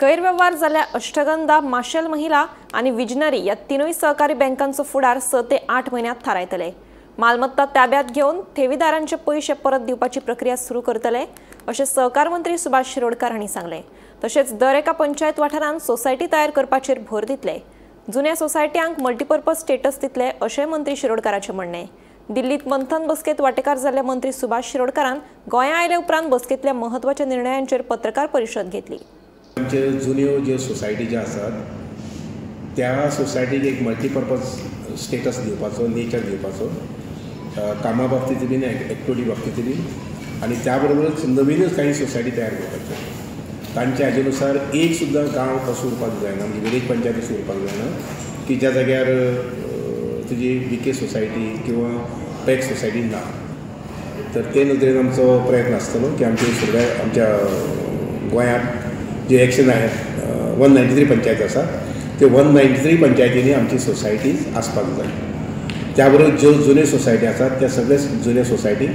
गैरव्यवहार जाल्ल्या अष्टगंधा, माशेल महिला आनी विजनरी ह्या तिनूय सहकारी बँकांचो फुडार 6 ते 8 म्हयन्यांत थारायतले। मालमत्ता ताब्यात घेवन ठेवीदारांचे पयशे परत दिवपाची प्रक्रिया सुरू करतले अशें सहकार मंत्री सुभाष शिरोडकार हांणी सांगलें। तशेंच दर एका पंचायत वाठारांत सोसायटी तयार करपाचेर भर दितले। जुन्या सोसायट्यांक मल्टीपर्पज स्टेटस दितले अशें मंत्री शिरोडकाराचें म्हणणें। दिल्लीत मंथन बसकेत वाटेकार जाल्ले मंत्री सुभाष शिरोडकारान गोंया आयले उपरांत बसकेंतल्या म्हत्वाच्या निर्णयांचेर पत्रकार परिशद घेतली। आमचे जुन्यो ज्यो सोसायटी ज्यो आसात त्या सोसायटीक एक मल्टीपर्पज स्टेटस दिवपाचो, नेचर दिवपाचो, कामा बाबतींत बीन एक्टिविटी बाबतींत बीन, आनी त्या बरोबरच नवीनच काही सोसायटी तयार करपाच्यो। तांच्या हाजे नुसार एक सुद्दां गांव असो उरपाक जायना, म्हणजे विलेज पंचायत असो उरपाक जायना की ज्या जाग्यार तुजी बीके सोसायटी किंवा पॅक सोसायटी ना। तर ते नदरेन आमचो प्रयत्न आसतलो की आमच्या सगळ्या आमच्या गोंयांत जे एक्शन आहे 193 पंचायत आसा ते 193 पंचायतींनी आमची सोसायटीज आसपाक जाय। त्या बरोबर ज्यो जुन्यो सोसायटी आसात त्या सगळे जुन्या सोसायटीक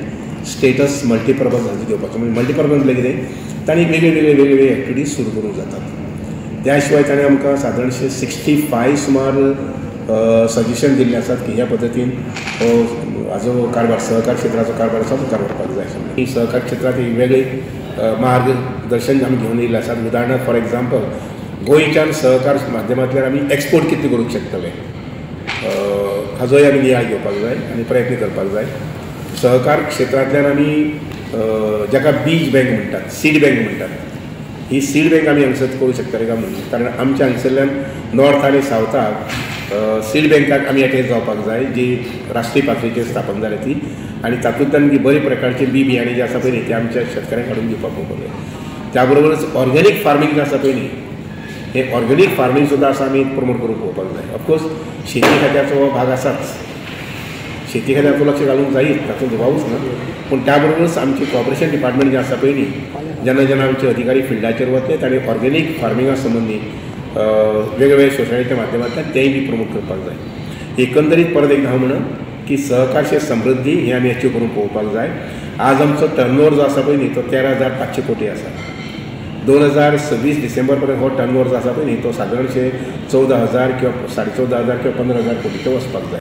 स्टेटस मल्टीपर्पज हाजो दिवपाचो। म्हणजे मल्टीपर्पज म्हळ्यार कितें, तांणी वेगळे वेगळे वेगळे वेगळे एक्टिविटीज सुरू करूंक जातात। त्या शिवाय ताणें आमकां सादारणशे 65 सुमार सजेशन दिल्ले आसात की ह्या पद्दतीन हो हाजो कारभार, सहकार क्षेत्राचो कारभार आसा तो कारभार जाय आशिल्लो। सहकार क्षेत्रांत एक वेगळी मार्गदर्शन आमी घेवन येयल्ले आसात। उदाहरणार्थ फॉर एग्जाम्पल गोंयच्यान सहकार माध्यमांतल्यान आमी एक्सपोर्ट कितले करूंक शकतले हाजोय आमी नियाळ घेवपाक जाय आनी प्रयत्न करपाक जाय। सहकार क्षेत्रांतल्यान आमी जाका बीज बँक म्हणटात, सीड बँक म्हणटात, ही सीड बँक आमी हांगसर करूंक शकतले काय म्हणून, कारण आमच्या हांगसरल्यान नॉर्थ आनी सावथाक सीड बँकाक आमी एटॅच जावपाक जाय जी राष्ट्रीय पातळीचेर स्थापन जाल्या ती, आनी तातूंतल्यान जी बरे प्रकारचे बी बियाणे जे आसा पळय न्ही ते आमच्या शेतकऱ्यांक हाडून दिवपाक पळोवपाक जाय। त्या बरोबरच ऑर्गेनीक फार्मींग जें आसा पळय न्ही हें ऑर्गेनीक फार्मींग सुद्दां आसा आमी प्रमोट करूंक पळोवपाक जाय। ऑफकोर्स शेती खात्याचो हो भाग आसाच, शेती खात्याचो लक्ष घालूंक जायच, तातूंत दुबावूच ना, पूण त्या बरोबरच आमची कॉपरेशन डिपार्टमेंट जें आसा पळय न्ही जेन्ना जेन्ना आमचे अधिकारी फिल्डाचेर वतले तांणी ऑर्गेनीक फार्मिंगा संबंदी वेगवेगळ्या सोसायटीच्या माध्यमांतल्यान तेंय बी प्रमोट करपाक जाय। एकंदरीत परत एकदां हांव म्हणन की सहकारशे समृद्धी हें आमी अचीव करूंक पळोवपाक जाय। आज आमचो टर्नओवर जो आसा पळय न्ही तो 13,500 कोटी आसा। 2026 डिसेंबर पर्यंत हो टर्नओवर जो आसा पळय न्ही तो सादारणशे 14,000 किंवा 14,500 किंवा 15,000 कोटीचेर वचपाक जाय।